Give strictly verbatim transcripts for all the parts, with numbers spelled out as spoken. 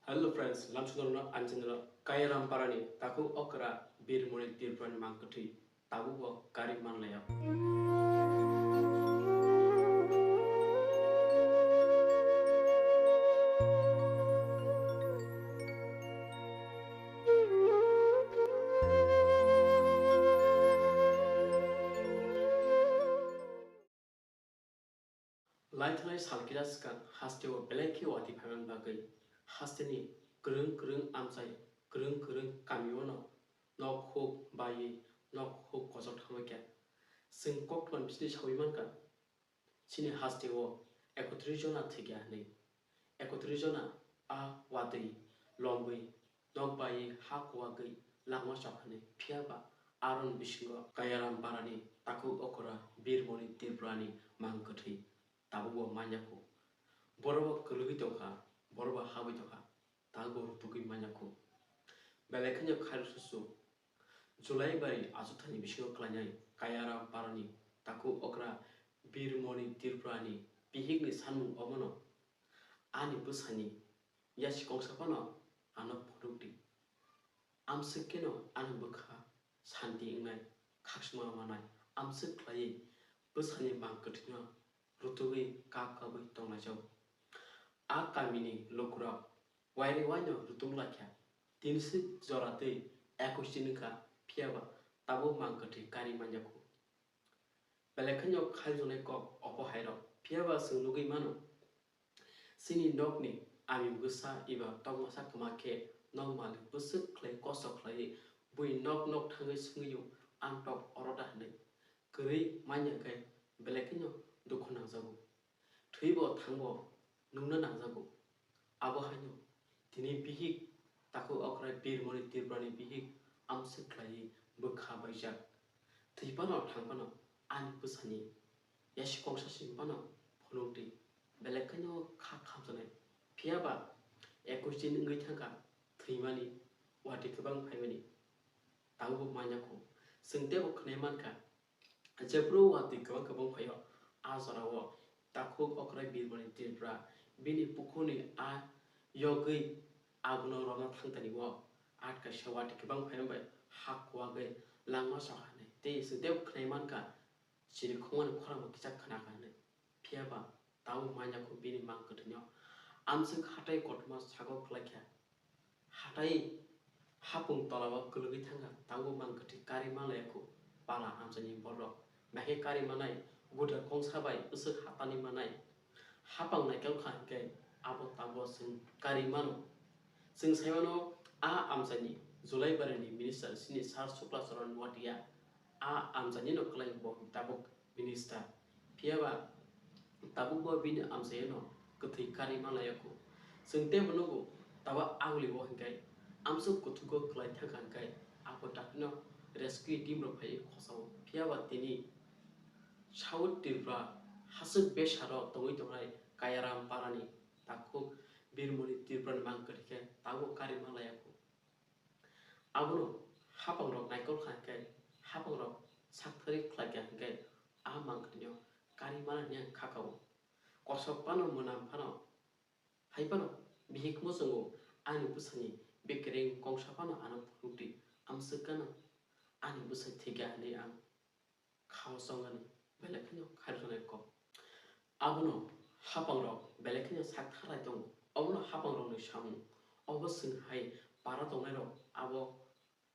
Hello friends, lamsunorno ang channel Kayaram Parani takhuk okra Birmoni Tripurani mangkwthwi tabukbo kari manlaiya. Laithanai sal kisa swkang hasteo belai khe watwi phaimani bagwi hasteni kwrwng kwrwng amchai kwrwng kwrwng kamiono nok huk baiwi nok huk kochok thangwi kha. Chwng koktwma bisingtwi sawi mankha, chini hasteo ekotris jona thwikha hwnwi. Ekotris jona a watwi longwi nok baiwi ha kuwagwi langma chok hwnwi, phiya ba aroni bisingo Kayaram Parani takhuk okra Birmoni Tripurani mangkwthwi tabukbo manya kho. Borokbo kwlwgwi tongkha, borokbo habwi tongkha, tabukbo rwtugwi manya kho. Belai kheno khairoksusu July bari achukthani bisingo kwlainai Kayaram Parani takhuk okra Birmoni Tripurani bihikni sanmung omono ani bwsani yasi kongsa phano ano phunukdi. Amswk kheno ani bwkha santi wngnai, khaksma manai, amswk khlaiwi bwsani mangkwthwino rwtugwi kap kabwi tonglaijao. A kamini lukurok wairi waino rwtug laikha, tini se jora twi ekwis din wngkha, phiya ba tabuk mangkwthwi kari manya kho. Belai kheno khairoknai kok obo hairok, phiya ba chwng nugwi mano, chini nokni ami bwsa eba tokmasa kwma khe nok malik bwswk khlai kosto khlaiwi bui nok nok thangwi swngwi o, "Ang tok oro da?" hwnwi kwrwi manya khe belai kheno dukhu nangjago. Thwibo thangbo nungna nangjago. Abo haino tini bihik takhuk okra Birmoni Tripurani bihik amswk khlaiwi bwkha baijak. Thwi phano thang phano ani bwsani yasi kongsa simi phano phunukdi, belai kheno kha khamjaknai. Phiya ba ekwis din wngwi thangkha thwimani, watwi kwbang phaimani. Tabukbo manya kho. Chwng teibo khwnai mankha, jephru watwi kwbang kwbang phaio, a jorao takhuk okra Birmoni Tripura bini pukhuni a yogwi abono rwna thangtani o at kaisa watwi kwbang phaima bai ha kuwagwi langma chok hwnwi. Tei chwng teibo khwnai mankha, chini khumani khorangbo kisa khna kha hwnwi. Phiya ba tabuk manya kho bini mangkwthwino. Amswk hatai kotorma sago khlai kha. Hatai hapung tola o kwlwgwi thangkha, tabuk mangkwthwi kari manlaiya kho pala amchaini borok. Bahai kari manai, guda kongsa bai bwswk hatani manai. Hapang naikolkha hwnkhe abo tabuk chwng kari mano. Chwng sai mano, a amchaini July barini minister chini Sir Sukla Charan Noatia, a amchainino kwlai bo tabuk minister. Phiya ba tabukbo bini amchaino kwthwi kari manlaiya kho. Chwng teibo nugo, tabuk aguli o hwnkhe amswk kuthugo kwlai thangkha hwnkhe abo daktino rescue team rok phaiwi khosao. Phiya ba tini South Tripura haswk besaro tongwi tongnai Kayaram Parani takhuk Birmoni Tripurani mangkwthwi khe tabuk kari manlaiya kho. Abono hapangrok naikolkha hwnkhe, hapangrok sakthari khlaikha hwnkhe, a mangkwthwino kari mana hwnwi ang kha kao. Kosok phano, mwnam phano, hai phano bihik muchungo ani bwsani bekereng kongsa phano ano phunukdi, amswk gana ani bwsai thwikha hwnwi ang khao chongani belai kheno khairoknai kok. Abono hapangrok belai kheno sak tharlai tongo. Obono hapangrokni samung. Obo chwng hai para tongnairok abo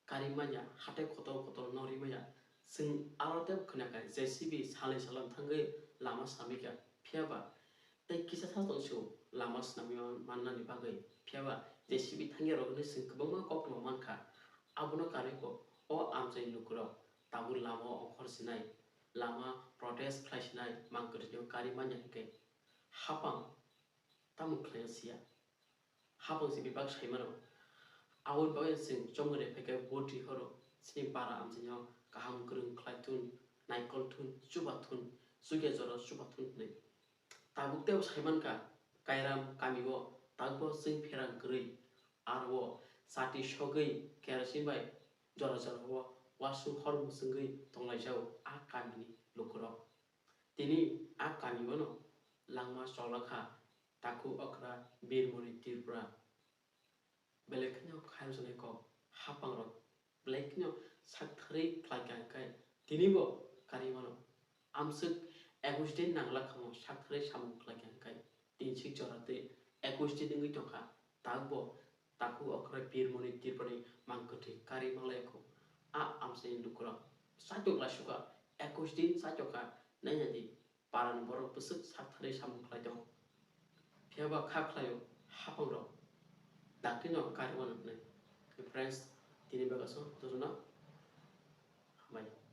kari manya, hatai kotor kotor nori manya. Chwng aro tei khwnakha J C B salni salam thangwi lama samikha. Phiya ba tei kisa sa tongsigo lama swnamwi man-, mannani bagwi. Phiya ba J C B thangyarok hwnwi chwng kwbangma koktwma mankha. Abono karwi bo o amchaini lukurok tabuk lama o ongkhor sinai, lama protest khlai sinai, mangkwthwino kari manya hwnkhe hapang tamo khlaina siya. Hapang se bebak sai mano. Aboni bagwi chwng chongmani phaikhe vote ri horo, chini para amchaino kaham kwrwng khlai thun, naikol thun, chuba thun, chukya jora chuba thun hwnwi. Tabuk teibo sai mankha, Kairam kamio tabukbo chwng pherang kwrwi, aro chati sogwi kerosene bai jora jora o wasung hor mwchwngwi tonglaijao a kamini lukurok. Tini a kamiono langma cholakha takhuk okra Birmoni Tripura. Khairoknai kok haphangrok belai kheno saktharwi khlaikha hwnkhe tinibo karwi mano. Amswk ekush din nangla khamu saktharwi samung khlaikha hwnkhe tinsik jora tei ekush din wngwi tongkha. Takbo takhuk okra birmoni Tripurani mangkwthwi karwi manlaikho. A amchaini lukurok chaitok laisukha, ekush din chaitokha, nainadi parani borok bwswk saktharwi samung khlai tongo. Phiyaba kha khlaio haphangrok daktino karwi mano hwnwi. Friends, tini bagwi aswk, jotono hambai.